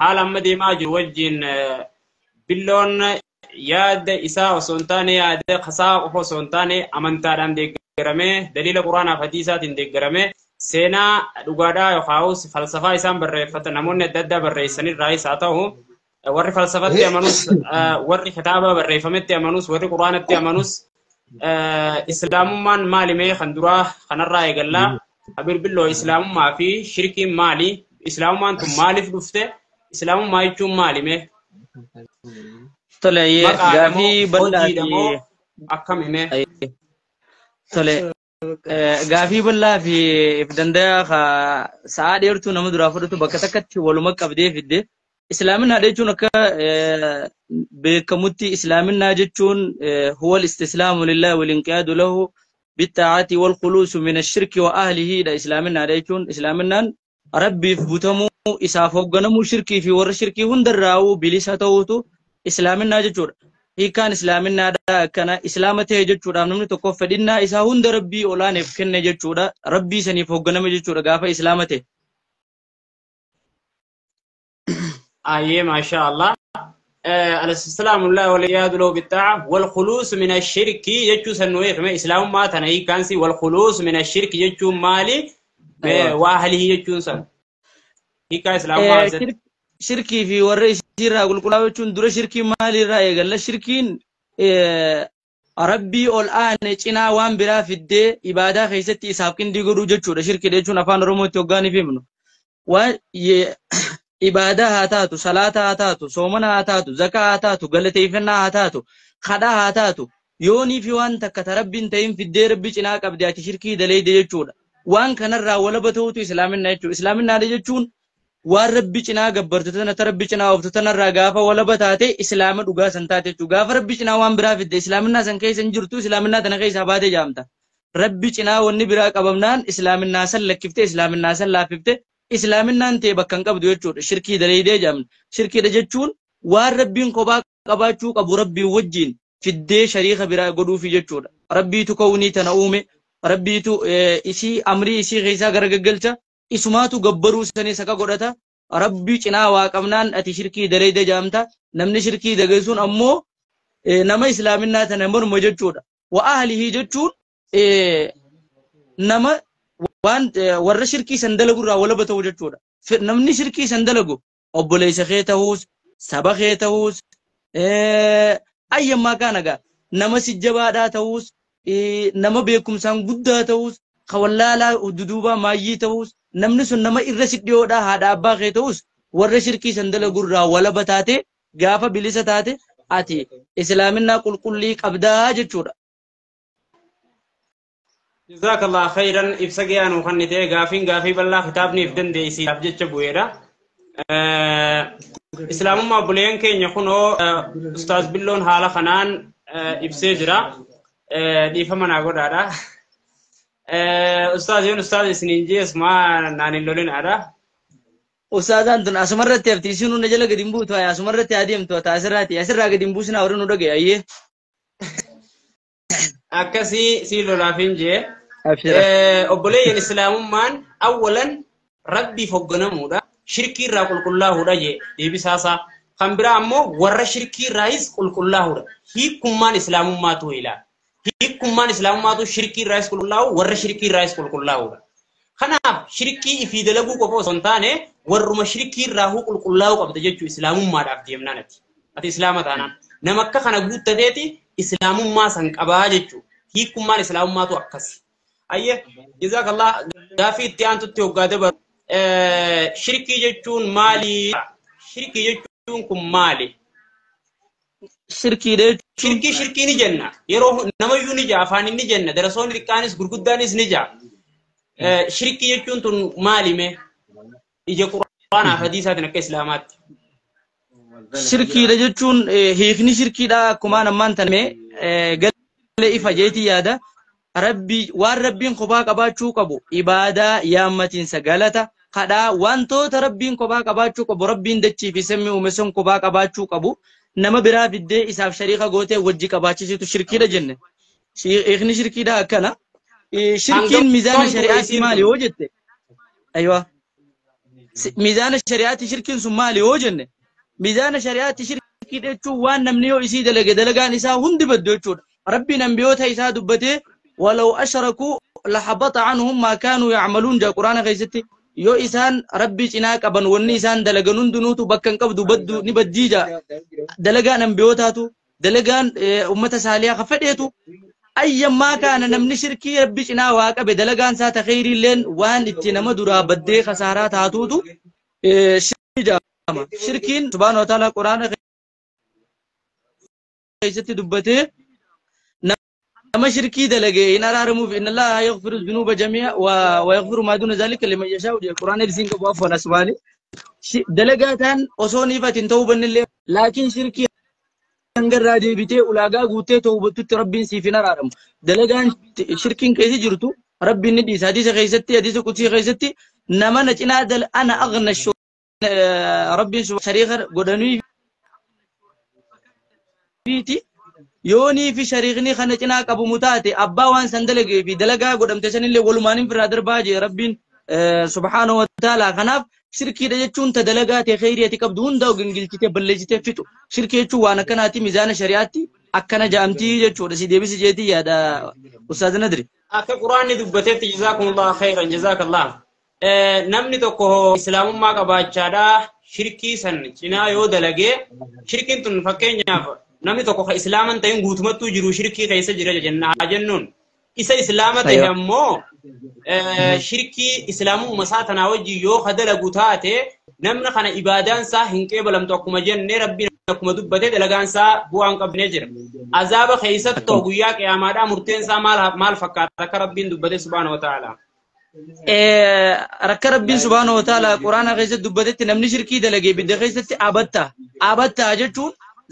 Haala amma deemaa jiru wajjin Billoon yaada isaa osoo hin taane, yaada kasaa qofa osoo hin taane, amantaadhaan deeggaramee, daliila quraanaaf hadiisaatiin deeggaramee, seenaa dhugaadhaa yookaan falsafaa isaan barreeffatan namoonni adda addaa barreessanirraayis haa ta'u, warri falsafatti amanus, warri kitaaba barreeffametti amanus, warri quraanatti amanus, islaamummaan maali? Mee kan duraa kanarraa eegallaa. Habir Billoo, islaamummaa fi shirkiin maali? Islaamummaan tun maaliif dhufte? Islaamummaa jechuun maali mee? Tole, gaafii bal'aa fi akkam himee? Tole, gaafii bal'aa fi if danda'a sa'aa dheertuu nama duraa fudhatu bakka takkatti waluma qabdee fidde. Islaaminaa jechuun akka beekamutti islaaminaa jechuun huwa al-istislaamu lillahi wal inqiyaadu lahu bittaa'ati wal khuluusu min ash-shirki wa ahlihi dha. Islaaminaa jechuun islaaminaan rabbiif butamuu, isaaf hoogganamuu, shirkii fi warra shirkii hundarraa'uu bilisa ta'uutu islaaminaa jechuudha. Hiikkaan islaaminaadha akkana. Islaama ta'e jechuudhaaf namni tokko fedhinnaa isaa hunda rabbii olaaneef kenne jechuudha. Rabbii saniif hoogganame jechuudha gaafa islaama ta'e. Ayyee, maasha Allah. Al-istislaamu lillahi wal inqiyaadu lahu bittaa'a wal khuluus min ash-shirki jechuu san nu eekme. Islaamummaa tana hiikkaansi wal khuluus min ash-shirki jechuun maali? Waa ahlihi jechuun san. Hiikkaa islaamummaa keessatti. Shirkii fi warra isiirraa qulqullaa'uu jechuun dura shirkiin maalirraa eegalla? Shirkiin rabbii ol aane cinaa waan biraa fiddee ibaadaa keessatti isaaf qindii godhuu jechuudha. Shirkii jechuun afaan Oromootti hoggaaniif himnu. Waan ibaadaa haa taatu, salaata haa taatu, soomana haa taatu, zakaa haa taatu, galateeffannaa haa taatu, kadhaa haa taatu, yoonii fi waan takka ta rabbiin ta'in fiddee rabbi cinaa qabde ati shirkii daleeyde jechuudha. Waan kanarraa walaba ta'utu islaaminaa jechuudha. Islaaminaa jechuun waan rabbi cinaa gabbartu tana, ta rabbi cinaa ooftu tanarraa gaafa walaba taate islaama dhugaa san taate jechuudha. Gaafa rabbi cinaa waan biraa fidde islaaminaa san keessa hin jirtu, islaaminaa tana keessaa baate jaamta. Rabbi cinaa wanni biraa qabamnaan islaaminaa san lakkifte, islaaminaa san laaffifte, islaaminaan ta'e bakka hin qabdu jechuudha. Shirkii daleeydee jaamna. Shirkiidha jechuun waan rabbiin kophaa qabaachuu qabu rabbiin wajjin fiddee shariika biraa godhuufi jechuudha. Rabbiitu kawnii tana uume, rabbiitu isii amrii isii keessaa garagaggalcha, isumaatu gabbaruu sanis akka godhata. Rabbii cinaa waa qabnaan ati shirkii daleeyde jaamta. Namni shirkii dagasuun ammoo nama islaaminaa tana morma jechuudha. Wa ahlihi jechuun nama waan warra shirkii san dalagu irraa walaba ta'u jechuudha. Namni shirkii san dalagu obboleessa kee ta'uus, saba kee ta'uus, ayyammaa kana gaa nama si jabaadhaa ta'uus, nama beekumsaan guddaa ta'uus, kawallaalaa duduubaa maayyii ta'uus, namni sun nama irra si dhiyoodhaa haadha abbaa kee ta'uus, warra shirkii san dalagu irraa walaba taate gaafa bilisa taate ati islaaminaa qulqullii qabdaa jechuudha. Jazakallah khairan, ibsa gahaa kan ta'e. Gaafiin gaafii bal'aa kitaabniif dandeessiidhaaf jecha bu'eedha. Islaamummaa obboleeyyan keenya kunoo Ustaaz Billoon haala kanaan ibsee jira. Dhiifama naa godhaadha. Ustaaz, yoon ustaaz isiniin jees maa naan hin lolinaadha. Ustaazaan tun asumarratti hafti, isin hunda jala gadi hin buutu, asumarratti adeemtu taa asirraati, asirraa gadi hin buusinaa warri nu dhagaye ayyee. Akkasii si lolaaf hin jee. Obboleeyyan, islaamummaan awwalan rabbiif hoogganamuudha. Shirkii irraa qulqullaa'uudha jee deebisaasaa. Kan biraa ammoo warra shirkii irraayis qulqullaa'uudha. Hiikummaan islaamummaatu ilaala. Hiikummaan islaamummaatu shirkii irraayis qulqullaa'u, warra shirkii irraayis qulqullaa'uudha. Kanaaf shirkii ifii dalaguu qofa osoo hin taane warruma shirkii irraa qulqullaa'uu qabda jechuu islaamummaadhaaf deemnaan ati. Ati islaama taanaan. Nama akka kana guuttateeti islaamummaa san qabaa jechuu. Hiikummaan islaamummaatu akkasi. Ayyee, jazaakallah, gaafii itti aantutti hoggaa dabaru. Shirkii jechuun maali? Shirkii jechuun kun maali? Shirkii jechuun Shirkii shirkii ni jenna. Yeroo namayyuu ni jaa, afaan ni jenna. Darasoonni xiqqaanis gurguddaanis ni jaa. Shirkii jechuun tun maali mee? Ija quraanaa fi hadiisaatiin akka islaamaatti. Shirkiidha jechuun hiikni shirkiidha akkumaan ammaan taname galee ifa jeetii yaada. Rabbii waan rabbiin kophaa qabaachuu qabu, ibaadaa, yaammatiinsa, galata, kadhaa, wantoota rabbiin kophaa qabaachuu qabu, rabbiin dachii fi samii uume sun kophaa qabaachuu qabu nama biraa fiddee isaaf shariika gootee wajji qabaachisitu shirkiidha jenne. Hiikni shirkiidha akkana. Shirkiin mizaana shari'aatti maali yoo jette? Aywa. Miizaana shari'aatti shirkiin sun maali yoo jenne miizaana shari'aatti shirkii jechuun waan namni yoo isii dalage dalagaan isaa hundi baddu jechuudha. Rabbiin ambiyoota isaa dubbatee walaw ashrakuu lahabata anhum maa kaanuu yacmaluun jaa quraana keessatti yoo isaan rabbii cinaa qaban wanni isaan dalagan hundinuutu bakka hin qabdu baddu ni baddii jaa. Dalagaan ambiyootaatu dalagaan ummata saaliyaa ka fedheetu ayyammaa kaana namni shirkii rabbi cinaa waa qabe dalagaan isaa ta kheyriilleen waan itti nama duraa baddee kasaaraa taatuutu shirkii jedhama. Shirkiin subhaana wa ta'ala quraana keessatti dubbatee nama shirkii dalage hin araaramuuf inna allaha yaghfiru dhunuuba jamii'a wa yaghfiru maa duuna zaalika liman yashaa'u jedhe quraana isiin qabu afwan asmaani. Dalagaa taan osoo niifatin ta'uu bannillee laakiin shirkii hangarraa deebitee ulaagaa guuttee tawbattutti rabbiin siif hin araaramu. Dalagaan shirkiin keessa jirtu rabbiin ni dhiisa. Hadiisa keessatti hadiisa qudsii keessatti nama na cinaa dal ana aghna rabbiin shariika godhanii fiiti yoonii fi shariikni kana cinaa qabumu taate abbaa waan san dalagee fi dalagaa godhamte sanillee walumaan hin firraa darbaa jee rabbiin subhaanahu wa ta'ala. Kanaaf shirkiidha jechuun ta dalagaa ta'e kheyrii ati qabdu hunda gingilchitee balleessitee fixu. Shirkii jechuun waan akkanaati miizaana shari'aatti akkana jaamtii jechuudha. Si deebisi jeetii yaada Ustaaz Nadri. Akka quraanni dubbatetti jazaakumullahu khayran jazaakallah. Namni tokko islaamummaa qabaachaadha shirkii san cinaa yoo dalagee shirkiin tun fakkeenyaaf namni tokko ka islaaman ta'in guutumattuu jiru shirkii keessa jira jennaa jennuun isa islaama ta'e ammoo shirkii islaamummaa isaa tanaa wajjin yoo ka dalagu taate namni kana ibaadaan isaa hin qeebalamtu akkuma jenne rabbiin akkuma dubbate dalagaan isaa bu'aa hin qabne jira. Azaaba keessatti guyyaa qiyaamaadhaa murteen isaa maal fakkaata akka rabbiin dubbate subhaanahu wa ta'ala. Rakka rabbiin subhaanahu wa ta'ala quraana keessatti dubbatetti namni shirkii dalagee ibidda keessatti abatta. Abatta jechuun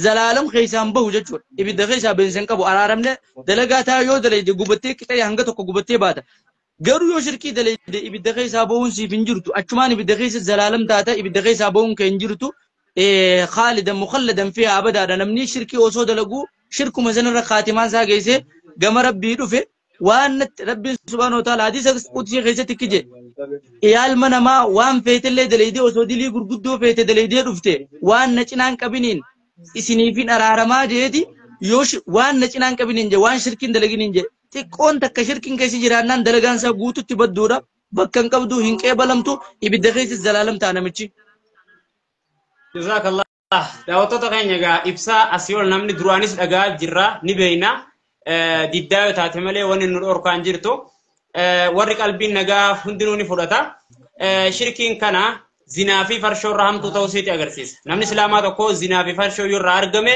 zalaalam keessaan bahu jechuudha. Ibidda keessaa beensa hin qabu. Araaramne dalagaa taa yoo dalagde gubattee qixee hanga tokko gubattee baata. Garuu yoo shirkii dalagde ibidda keessaa bahuun siif hin jirtu. Achumaan ibidda keessa zalaalam taata ibidda keessaa bahuun kee hin jirtu. Khaalidan mukhalladan fiihaa abadaadha. Namni shirkii osoo dalaguu shirkuma sanarra khaatimaan isaa geessee gama rabbii dhufe waan rabbiin subhaanahu wa ta'ala hadiisa qudsii keessatti kije iyaalma namaa waan feetellee dalaydee osoo dilii gurguddoo feete dalaydee dhufte waan na cinaan qabiniin isiniifin araaramaa jeeti yoo waan na cinaan qabiniin je waan shirkiin dalaginiin je xiqqoon takka shirkiin keessa jiraannaan dalagaan isaa guututti badduudha bakka hin qabdu hin qeebalamtu ibidda keessa zalaalam ta'a namichi. Jazaakallah. Daawwattoota keenya egaa ibsaa asii ol namni duraanis dhagaa jirra ni beeyna. Diddaa yoo taate malee wanni nu dhorkaan jirtu. Warri qalbiin nagaa hundinuu ni fudhata. Shirkiin kana zinaa fi farshoo irraa hamtuu ta'uu isiitti agarsiisa. Namni islaamaa tokko zinaa fi farshoo yoo irraa argame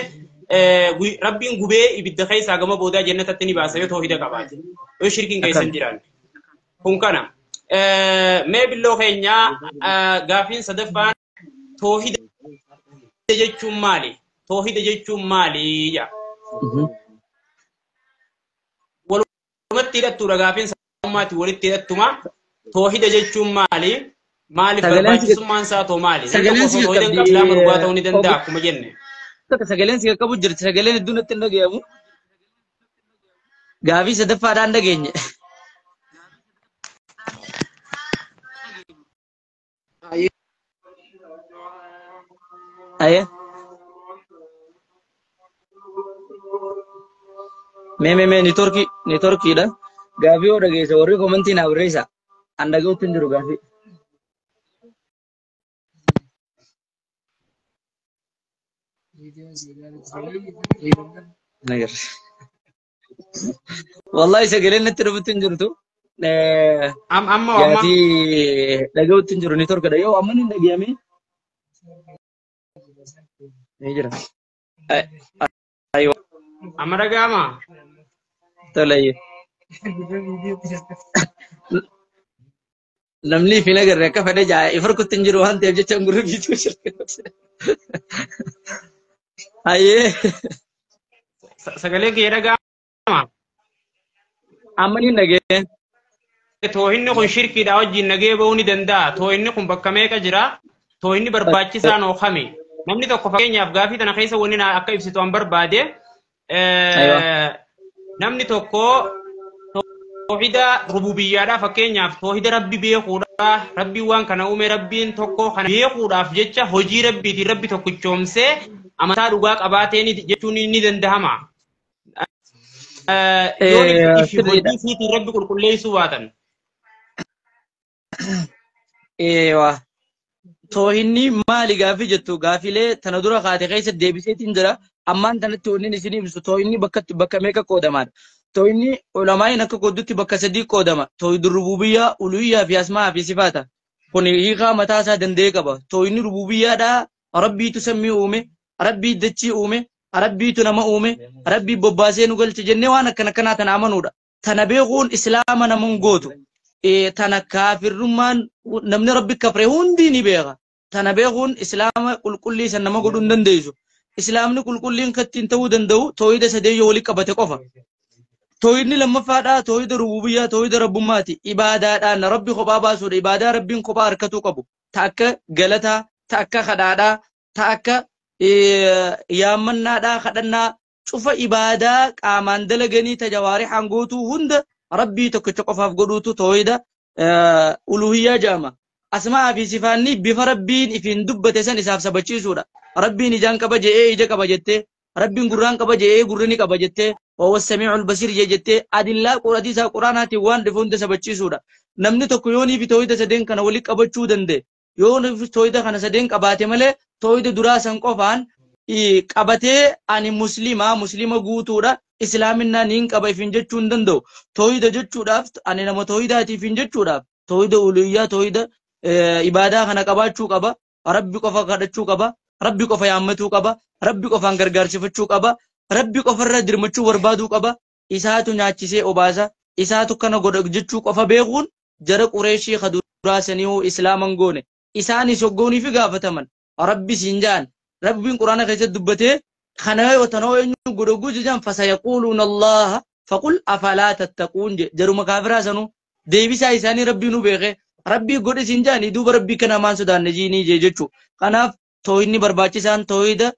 rabbiin gubee ibidda keessaa gama boodaa jannatatti ni baasa yoo toohida qabaate. Yoo shirkiin keessa hin jiraanne. Kun kana. Mee billoo keenyaa gaafiin sadaffaan toohida jechuun maali? Toohida jechuun maali? Walumatti hidhattuudha gaafiin sadaffaatti walitti hidhattuma. Toohida jechuun maali? Maaliif barbaachisummaan isaa too maali? Namni tokko osoo toohida hin qabne islaama dhugaa ta'uu ni danda'a akkuma jenne. Sagaleen si qaqqabu jirti. Sagaleen hedduun natti hin dhagayamu. Gaafii sadaffaadhaan dhageenye. Aye. Mee mee mee niitoorkii niitoorkiidha. Gaafii yoo dhageesse warri komentii naa barreessa. An dhaga'utti hin jiru gaafii. Wallahi sagaleen natti dhufutti hin jirtu. Amma amma Gaafii dhaga'utti hin jiru niitoorkiidha. Yoo amma ni dhagayame ni jira. Aywa. Amma dhaga'ama. Tole. Namni fi nagarre akka fedhe jaa ifar kutti hin jiru waan ta'eef jecha gurra biituu shirkii. Ayyee. Sagaleen kiyya dhaga'ama. Amma ni dhagee. Toohinni kun shirkiidha wajjin nagee ba'uu ni danda'a. Toohinni kun bakka meeqa jira? Toohinni barbaachisaan ookame. Namni tokko fakkeenyaaf gaafii tana keessa wanni akka ibsitu an barbaade namni tokko Toohida rububiyyaadha fakkeenyaaf toohida rabbi beekuudha rabbiin waan kana uume rabbiin tokko kana beekuudhaaf jecha hojii rabbiitiin rabbi tokkichoomsee amantaa dhugaa qabaateen jechuun ni dandahama. Yoo ifi hojii isiitiin rabbi qulqulleessuu baatan. Eewa. Toohinni maali gaafii jettu gaafilee tana dura kaate keessa deebiseetiin jira. Ammaan tanatti wanni isin ibsu toohinni bakka meeqa qoodamaadha. Toohinni ulamaa'iin akka qooddutti bakka sadii qoodama. Toohidul rububiyyaa, uluhiyyaa fi asmaa fi sifaata. Kun hiikaa mataa isaa danda'e qaba. Toohinni rububiyyaadhaa rabbiitu sammii uume, rabbii dachii uume, rabbiitu nama uume, rabbii bobbaasee nu galche jennee waan akkana akkanaa tana amanuudha. Tana beekuun islaama nama hin gootu. Tana kaafirrummaan namni rabbi kafre hundi ni beeka. Tana beekuun islaama qulqullii san nama godhuu hin dandeessu. Islaamni qulqulliin kan ittiin ta'uu danda'u toohida sadee yoo walitti qabate qofa. Toohidni lammaffaadhaa toohida rububiyyaa toohida rabbummaati. Ibaadaadhaan rabbi kophaa baasuudha. Ibaadaa rabbiin kophaa harkatuu qabu. Ta akka galataa, ta akka kadhaadhaa, ta akka yaammannaadhaa kadhannaa cufa ibaadaa qaamaan dalaganii ta jawaarihaan gootuu hunda rabbii tokkicha qofaaf godhuutu toohida uluhiyyaa jedhama. Asmaa fi sifaanni bifa rabbiin ifiin dubbate san isaaf sabachiisuudha. Rabbiin ijaan qaba je'ee ija qaba jettee, rabbiin gurraan qaba je'ee gurri ni qaba jettee, wahuwa samiicul basiir jee jettee adillaa hadiisa quraanaatiin waan dhufe hunda sabachiisuudha. Namni tokko yoo niifi toohida sadeen kana walitti qabachuu danda'e, yoo niifi toohida kana sadeen qabaate malee toohida duraa san qofaan qabatee ani muslimaa muslima guutuudha islaaminaa niin qaba ifin jechuu hin danda'u. Toohida jechuudhaaf ani nama toohidaati ifin jechuudhaaf toohida uluhiyyaa toohida ibaadaa kana qabaachuu qaba. Rabbi qofa kadhachuu qaba. Rabbi qofa yaammatuu qaba. Rabbi qofaan gargaarsifachuu qaba. Rabbi qofarra dirmachuu barbaaduu qaba. Isaatu nyaachisee obaasa. Isaatu kana godha jechuu qofa beekuun jara Qureeshii ka duraa saniihuu islaaman goone. Isaanis hoggoonii fi gaafataman. Rabbi siin ja'an. Rabbiin Quraana keessatti dubbatee kana yoo tanoo eenyu godha guutu ja'an fasayaquuluuna Allaha faqul afalaa tattaquun jedhe. Jaruma kaafiraa sanuu deebisaa isaanii rabbii nu beekee rabbii godhe siin ja'anii duuba rabbii kana maan sodaanne jiinii jee jechuu. Kanaaf toohidni barbaachisaan toohida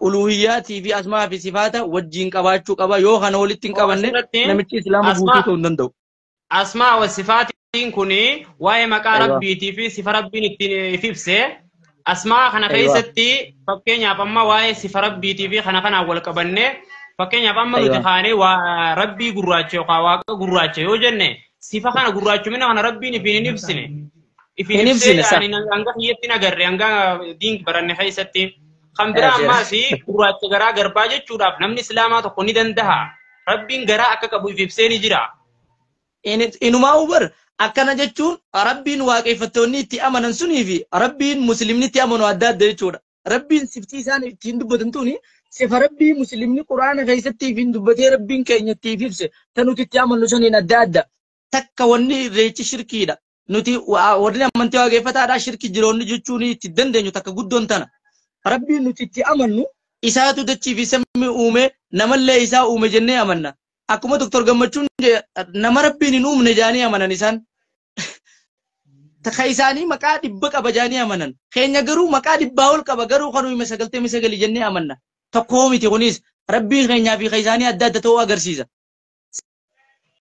uluhiyyaatii fi asmaa fi sifaata wajjin qabaachuu qaba. Yoo kana walitti hin qabanne namichi islaama guutuu ta'uu hin danda'u. Asmaa wa sifaatiin kun waa'ee maqaa rabbiitii fi sifa rabbiin ittiin if ibse. Asmaa kana keessatti fakkeenyaaf amma waa'ee sifa rabbiitii fi kana kanaan wal qabanne fakkeenyaaf amma nuti kaanee waa rabbii gurraacha yookaan waaqa gurraacha yoo jenne sifa kana gurraachumina kana rabbiin ifiin hin ibsine. Ifiin Hin ibsine ibsee sa. ani hanga kiyyatti hin agarre hanga diin baranne keessatti. Kan biraa Abshir. ammaas gurraacha garaa garbaa jechuudhaaf namni islaamaa tokko ni danda'a. Rabbiin garaa akka qabu if ibsee ni jira. Inumaa ubar akkana jechuun rabbiin waaqeffattoonni itti amanan sunii fi rabbiin muslimni itti amanu adda adda jechuudha. Rabbiin siftii isaan ittiin dubbatan tuni sifa rabbii muslimni quraana keessatti ifiin dubbatee rabbiin keenya itti ibse tan nuti itti amannu saniin adda adda. Takka wanni irreechi shirkiidha. Nuti warri amantii waaqeffataadhaa shirki jiroonni jechuun itti dandeenyu takka guddoon tana. Rabbiin nuti itti amannu isaatu dachii fi samii uume namallee isaa uume jennee amanna. Akkuma Dr. Gammachuun nama rabbiin hin uumne jaanii amanan isaan. Ka isaanii maqaa dhibba qaba jaanii amanan. Keenya garuu maqaa dhibbaa ol qaba garuu kan uume 99 jennee amanna. Tokkoo miti kunis rabbiin keenyaa fi ka isaanii adda adda ta'uu agarsiisa.